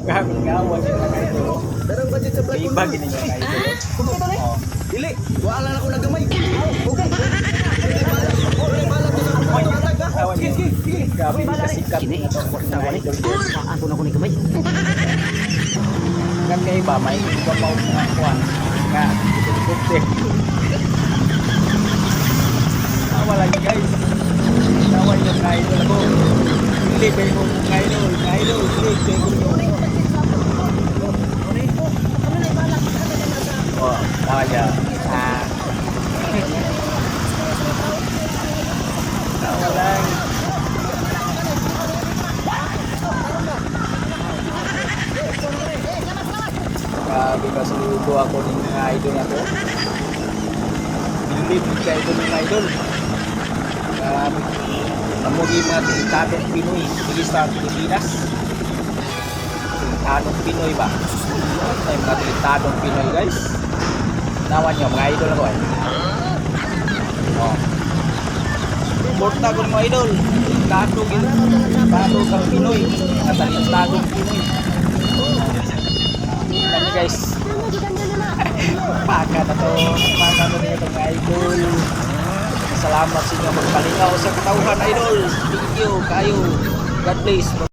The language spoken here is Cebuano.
Grabe nga, wag yung mga idol. Darang budget sa flight. Iba gini yung mga idol. Oh. Dili, wala na ako nagamay. Okay. Dili bala to sa atag ha. Tawa Sige, niyo. sige, sige. Grabe kasikat Kini, na to kwarta mga wala. idol. Saan po na ko ni gamay? Kan kay iba, may iba pa og mga kuan. Nga, helicopter. Tawa lang, guys. Tawa yung mga idol ako. Dili kayo ko mga idol, mga idol, dili kayo ko. Oh, tawa niya. Ah. Tawa lang. Grabe ka, saludo ako ng mga idol ako. Bilib ka idol ng mga idol. Grabe. Kamugi mga talentadong Pinoy dili sa Pilipinas. Talentadong Pinoy ba? Ay, mga talentadong Pinoy, guys. Nawan nyo, mga idol ako eh. Oh. Suporta ko ng mga idol. Talentado, talentado kang Pinoy. Mga talentadong Pinoy. Tingnan nyo, guys. Paka na to. Paka na nyo itong idol. Salamat sa inyo magpalingaw sa katauhan, idol. Thank you. Kayo. God bless.